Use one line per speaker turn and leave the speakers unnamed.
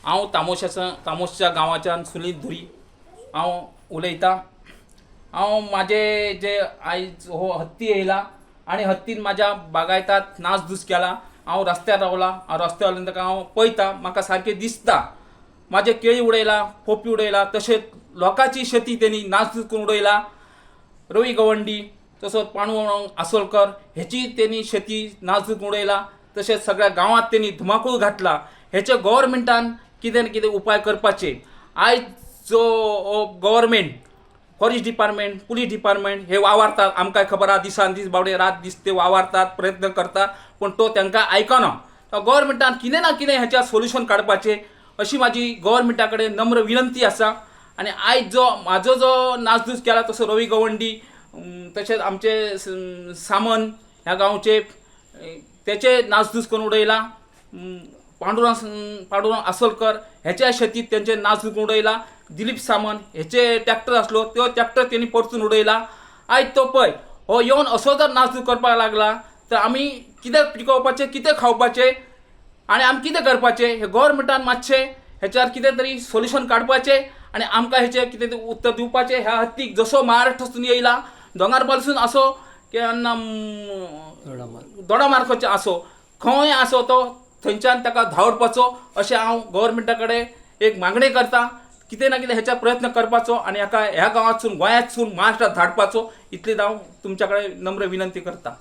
हांव तामोशाचा तामोशच्या गांवाच्यान सुनील धुरी हांव उलयतां. हांव म्हाजे जे आयज हो हत्ती येयला आनी हत्तीन म्हाज्या बागायतात नासधूस केला. हांव रस्त्यार रावला. हांव रस्त्यार रावला ताका हांव पळयता, म्हाका सारकें दिसता. म्हाजे केळी उडयला, पोपी उडयला, तशेंच लोकांची शेती तेणी नासधूस करून उडयला. रवी गवंडी तसोच पांडुरंग आसोलकर हेची तेणी शेती नासधूस करून उडयला. तशेंच सगळ्या गांवांत तेणी धुमाकूळ घातला. हेचे गोवोरमेंटान कितें ना कितें उपाय करपाचे. आयज जो हो government, forest department, police department हे वावरतात, आमकां खबर आसा. दिसान दीस बाबडे रात दीस ते वावरतात, प्रयत्न करतात, पूण तो तांकां आयकना. गोवोरमेंटान कितें ना कितें हेचेर सोल्युशन काडपाचें अशी म्हाजी गोवोरमेंटा कडेन नम्र विनंती आसा. आनी आयज जो म्हाजो जो नासधूस केला तसो रवी गवंडी, तशेंच आमचे सामंत ह्या गांवचे, तेचे नासधूस करून उडयला. पांडुरंग पांडुरंग आसोलकर हेच्या शेतीत तेंचे नासधूस करून उडयला. दिलीप सामंत हेचे ट्रॅक्टर आसलो, तो ट्रॅक्टर तेणी परतून उडयला. आयज तो पळय हो येवन असो जर नासधूस करपाक लागला तर आमी कितें पिकोवपाचें, कितें खावपाचें आनी आमी कितें करपाचें? हें गोवोरमेंटान मातशें हेच्यार कितें तरी सोल्युशन काडपाचें आनी आमकां हेचें कितें तरी उत्तर दिवपाचें. ह्या हत्तीक जसो महाराष्ट्रासून येयला, दोंगरपालसून आसो, केन्ना दोडामार्गाचें आसो, खंय आसो तो थंयच्यान ताका धांवडपाचो अशें हांव गोवोरमेंटा कडेन एक मागणें करता. कितें ना कितें हेच्यार प्रयत्न करपाचो आनी हाका ह्या गांवांतसून, गोंयांतसून महाराष्ट्रांत धाडपाचो, इतलीच हांव तुमच्या कडेन नम्र विनंती करता.